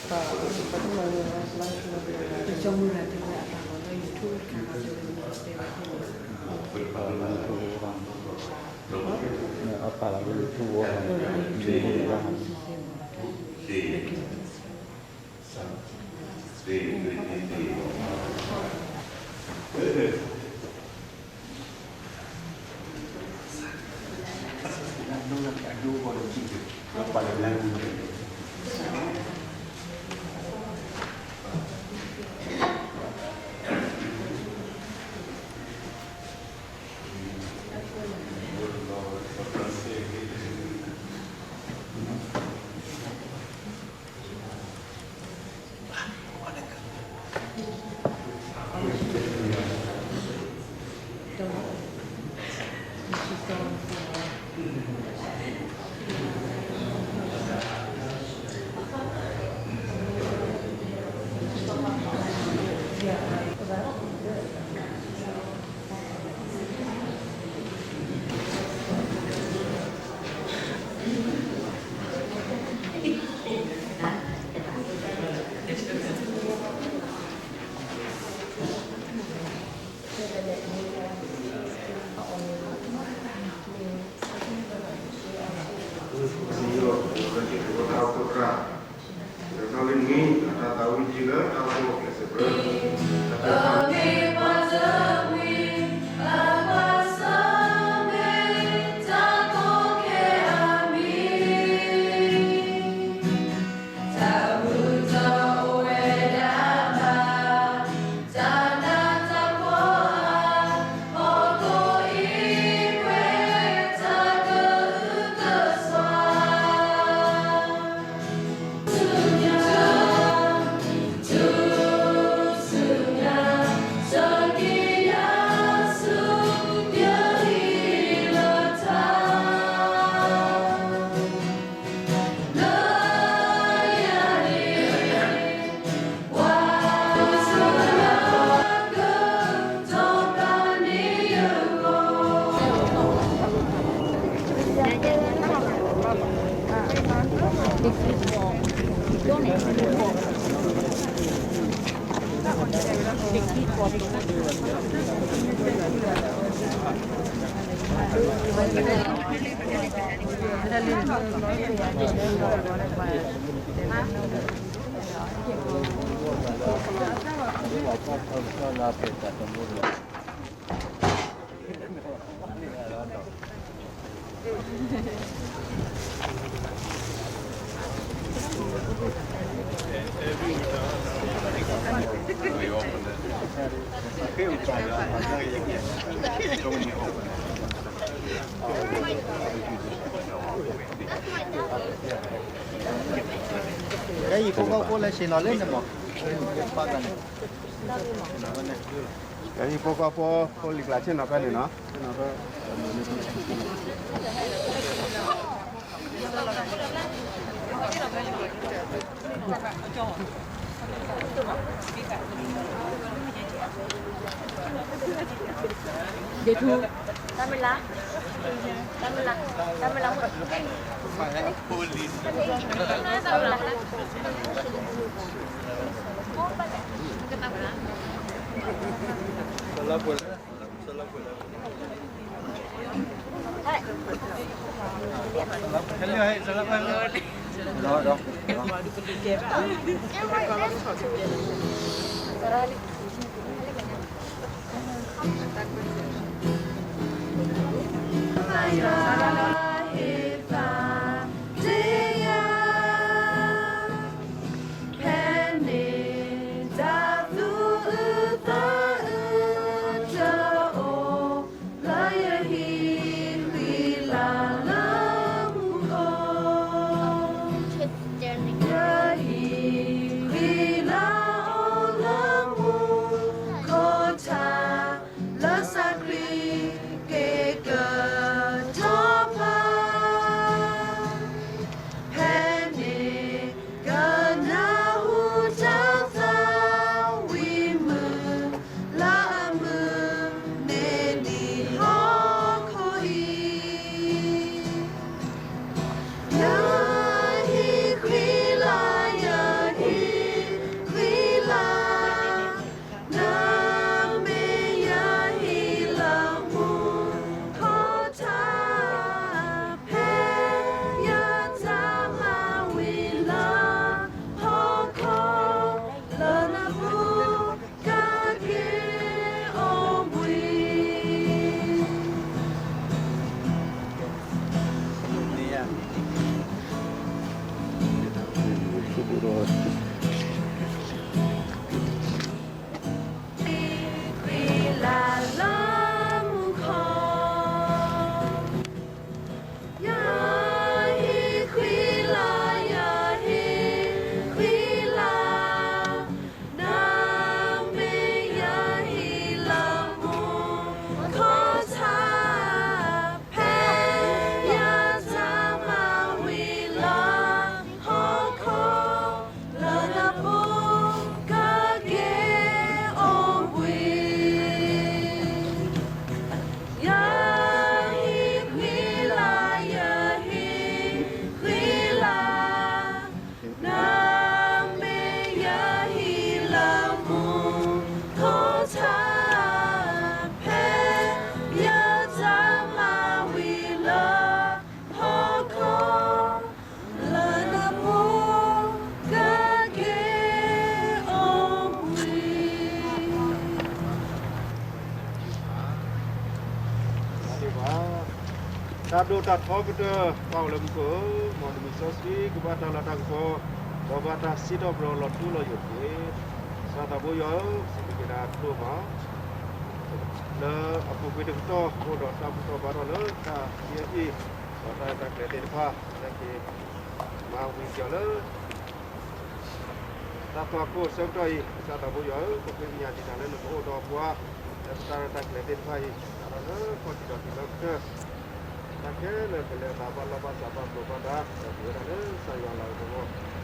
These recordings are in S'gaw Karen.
ပှၤကညီလၢ ကၠီမုၢ်ဂၤတဲဝဲအပာ်လီၤလၢ YouTube တခါခါတဲဝဲန့ၣ် တဲဝဲန့ၣ် အပာ်လီၤလၢ YouTube အ YouTube အ ကဲယံၤဖိကီၢ်ဖိလၢဆ့ၣ်နီၤလၢန့ၣ်မး, ကဲယံၤဖိကီၢ်ဖိ ဖိလံၤကျါဆ့ၣ်နီၤဖဲန့ၣ်နီၤ. ခွံလါလၢမူခိၣ်, ယဟံၣ်ခွံလါ, ယဟံၣ်ခွံလါ, နမ့ၢ်ယဟံၣ်လၢမူခိၣ်ထါ, ဖဲယတၢ်မၤဝံၤလၢဟီၣ်ခိၣ်, လၢနပူၤကက့ၤအိၣ်ဘှံး, ယဟံၣ်ခွံလါ, ယဟံၣ်ခွံလါ, နမ့ၢ်ယဟံၣ်လၢမူခိၣ်ထါ, ဖဲယတၢ်မၤဝံၤလၢဟီၣ်ခိၣ်, လၢနပူၤကက့ၤအိၣ်ဘှံး. တၢ်ဒိၣ်တၢ်ထီကတၢၢ် ပၢ်အိၣ်လၢမူခိၣ်ဧၢ, မ်နမံၤစီဆှံကဘၣ်တၢ်လၤတၢ်ကပီၤ, ဒီးဘၣ်တၢ်စံးထီၣ်ပတြၢၤလီၤထူလီၤယိာ်တက့ၢ်. ကစၢ်သးဘိယွၤဧၢ, စံးဘျုးက့ၤနၤဒိၣ်မး လၢအပူၤကွံာ်တကတီၢ် အိၣ်ဒီးတၢ်ဘူၣ်ထီၣ်ဘါထီၣ်လၢတၢ်သံအဟံၣ်, ဒီးတၢ်ရဲၣ်တၢ်ကျဲၤသ့ၣ်တဖၣ် လၢက့ၤမၤဝံၤက့ၤအီၤလၢ တၢ်သွၣ်ခိၣ်အဆၢကတီၢ်အံၤ, ကစၢ်သးဘိယွၤဧၢ, ပဃ့ကညးတံာ်တာ်လၢနကအိၣ်ဒီးပှၤ လၢပတၢ်ရဲၣ်တၢ်ကျဲၤသ့ၣ်တဖၣ်အံၤ, စးထီၣ်လၢခီၣ်ထံးဒီးတုၤလၢကတၢၢ်, တၢ်ခဲလၢာ်ကလဲၤအသးဘၣ်လီၢ်ဘၣ်စးဘၣ်ကျိၤဘၣ်ဒၣ်, ဒီးပဝဲဒၣ်လၢကစၢ်ယွၤလၤကပီၤ,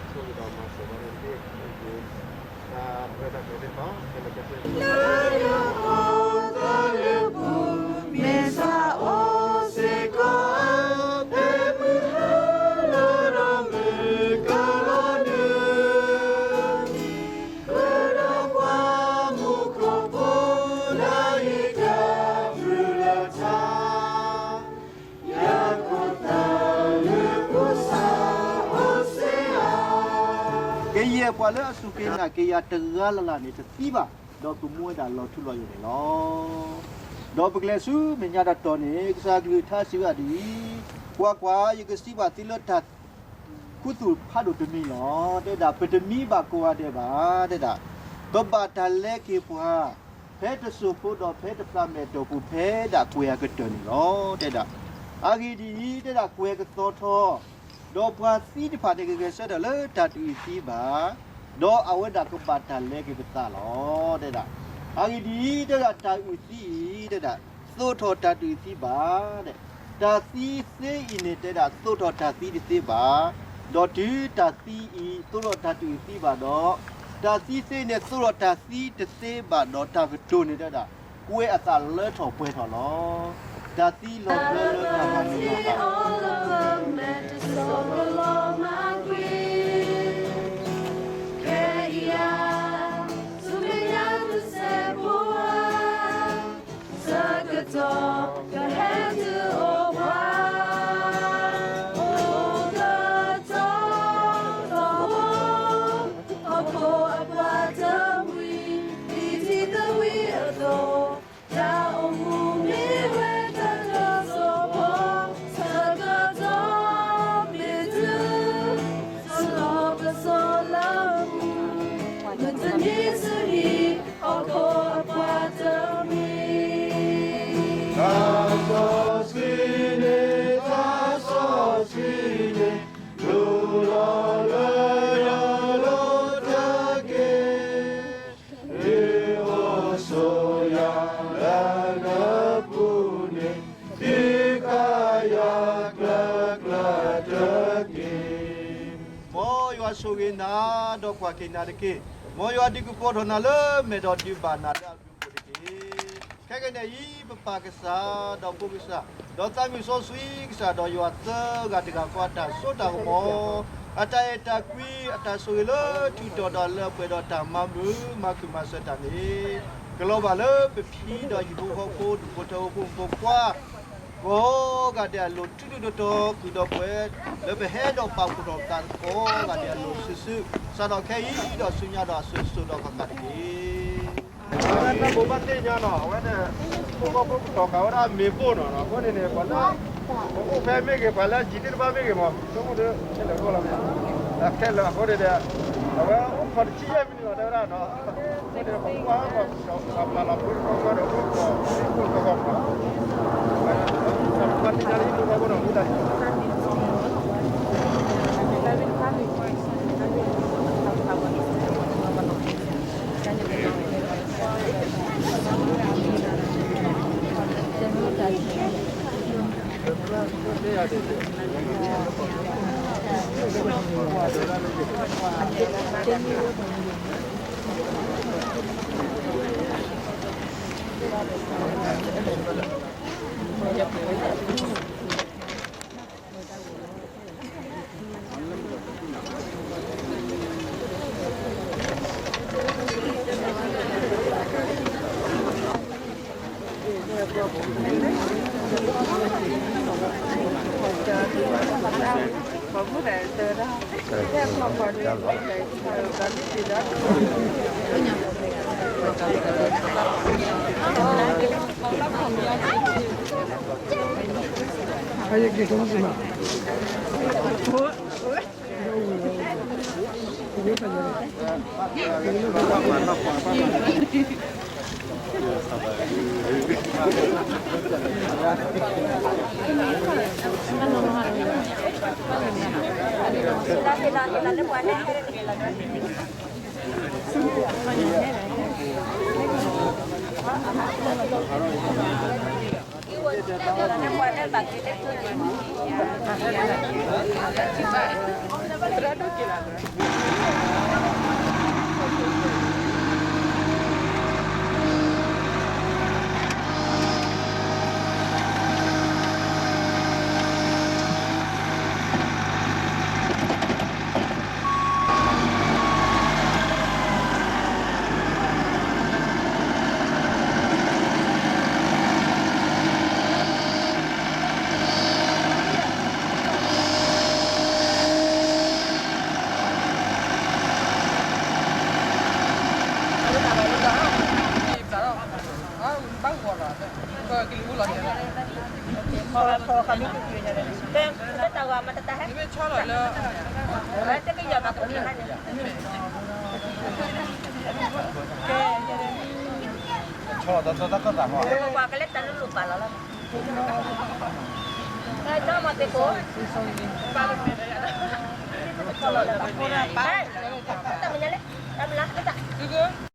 ဆိၣ်ဂ့ၤဒီးမၤစၢၤဘၣ်န့ၣ်တက့ၢ်. တၢ်ရဲၣ်တၢ်ကျဲၤသ့ၣ်တဖၣ် ခဲလၢာ်ခဲဆ့ လၢယအိၣ်သးလၢပူၤ, မ့ၢ်စးအိၣ်စ့ၢ်ကီးဧါ, ဖဲမုၢ်ဟါလၢဒီမုၢ်ကလီၤနုာ်, ဃုာ်ဒီးပှၤမူခိၣ်ဖိ လၢယကဘြုးလၢထါ, ယခိၣ်သးလၢပူၤစးအိၣ်စ့ၢ်ဧါ. ကယဲၢ်ပှၤလၢအစူၢ်က့ၤနာ်က့ၤယၤတဂၤလၢ်လၢ်န့ၣ်တသံဘၣ်, ဒီးကမူဝဲဒၣ်လီၤထူလီၤယိာ်န့ၣ်လီၤ. ဒီးပကလဲၤဆူမဲာ်ညါတတီၤန့ၣ် ကစၢ်ကလုၢ်ကထါစံးဝဲဒၣ်ဒ်အံၤ, ကွၢ်ကွၢ်, ယကစံးဘၣ်သုလၢတၢ် ခူသူၣ်ဖးဒိၣ်တမံၤလီၤ. တဲဒၣ်ပတမံဘၣ်ကိးဂၤဒဲးဘၣ်, တဲဒၣ် ပဘၣ်တၢ်လဲက့ၤပှၤ ဖဲတစိၢ်ဖိဒီးဖဲတဖျးမဲာ်တီၢ်ပူၤ ဖဲဒၣ်ကွဲၤအကတၢၢ်န့ၣ်လီၤ. တဲဒၣ် အဂ့ၢ်ဒ်အံၤ, တဲဒၣ်ကွဲၤကသီထီၣ်, ဒီးပှၤသံတဖၣ်န့ၣ် ကဂဲၤဆၢထၢၣ်လၢတၢ်တအုၣ်သံဘၣ်, ဒီးအဝဲဒၣ်ကဘၣ်တၢ်လဲက့ၤပသးလီၤ. တဲဒၣ် အဂ့ၢ်ဒ်အံၤ, တဲဒၣ်တၢ်အုၣ်သံအံၤ, တဲဒၣ် သိးထီၣ်တၢ်တအုၣ်သံဘၣ်, တၢ်သံသ့အံၤန့ၣ် တဲဒၣ်သိးထီၣ်တၢ်သံတသ့ဘၣ်, ဒီးတုၤတၢ်သံအံၤ သိးထီၣ်တၢ်တအုၣ်သံဘၣ်ဒီး, တၢ်သံသ့န့ၣ် သိးထီၣ်တၢ်သံတသ့ဘၣ်ဒီး တၢ်ကတိၤန့ၣ် တဲဒၣ် ကွဲၤအသးလၢထီၣ်ပှဲၤထီၣ်လီၤ. တၢ်သံလီၤပျၢၤလၢတၢ်မၤနၢၤဘၣ် ခဲအံၤ ဆၢကတီၢ်ကဟဲတုၤအိၣ်ပှၤ, အိၣ်ကတီၢ် ဟီၣ်ခိၣ်အပှၤတမှံၤ, ဒ်ထံသမှံၤအသိး, တၢ်အိၣ်မူမ့ၢ်ဝဲတၢ်ကစီၣ်ဖိ, ဆၢကတီၢ်မ့ၢ်တုၤ, ဆူလီၤပစီလၢမူ, မုၢ်တနံၤဆူဟံၣ်, ဟီၣ်ခိၣ်အပှၤတမှံၤ, တၢ်စီဆှံန့ၣ်, တၢ်စီဆှံန့ၣ်, လူလီၤလၢယလိၤတက့ၢ်. ဒ်အိၣ်ဆိးယၤလၢနပူၤန့ၣ်, ဒုးကယၤကျၢၤကျၢၤတက့ၢ်. မ်ယွၤဆိၣ်ဂ့ၤနၤ, ဒီးကွၢ်က့ၤနၤတက့ၢ်. မ်ယွၤဒုးကပီၤထီၣ်နၤလၢမဲာ်ဒီးဒုးဘၣ်နၤလၢအဘျုးအဖှိၣ်တက့ၢ်. ခဲကနံၣ်အံၤ ပပၢ်ကစၢ်, ဒီးဖိကစၢ်, ဒီးသးမုၢ်စီဆှံကစၢ်, ဒီးယွၤသၢဂၤတဂၤဃီ အတၢ်စိတၢ်ကမီၤ, အတၢ်အဲၣ်တၢ်ကွံ, အတၢ်ဆိၣ်ဂ့ၤလၢထူးတီၤဒီးလၢအပှဲၤဒီးတၢ်မၤမုာ်မၤခုၣ်မၤစၢၤတၢ်န့ၣ်, ကလီၤဘၣ်လၢပဖံဒီးဟံၣ်ဖိဃီဖိ ဒူၣ်ဖိထၢဖိ ဖိမုၣ်ဖိခွါ ကိးဂၤဒဲးအလိၤ ထူးထူးတီၤတီၤ ကုၢ်ဒီးပှဲၤ, လၢပဟဲဒီးပာ်ဖှိၣ်ထီၣ်ပသးကိးဂၤဒဲးအလိၤစုာ်စုာ်, စးထီၣ်ခဲအံၤဒီးဆူညါဒီးအစိၤစိၤဒီးဃၣ်ဃၣ်တက့ၢ်. အဝဲသးဘိးဘၣ်သ့ၣ်ညါနီၤ, အဝဲန့ၣ် ဖိဃီဖိကတီၤဃာ်ဝဲဒၣ်မ့ၤဘိၣ်နီၤ, အဃိန့ၣ်န့ၣ် ပှၤလၢ ပအိၣ်ဖဲမ့ၢ်ဂ့ၤ, ပှၤလၢအယံၤသ့ၣ်တဖၣ်မ့ၢ်ဂ့ၤမး, ဆိကမိၣ်ဒီး ခဲလၢာ်ဂီၢ်လီၤ, ခဲလၢာ်အဃိန့ၣ်ဒီး အဝဲအိၣ်ခိးတဆံယဲၢ်မံးနံးလီၤ တဲဝဲဒၣ်နီၤ, အဝဲန့ၣ်ပှၤကွၢ်ပှၤပျၢ်လီၤဖိတခီခီဒီး အိၣ်ခိးအိၣ်ခိးပှၤ, ပှၤတနံၤညါလၢယလူၤထီဘိဒီး မူဒါ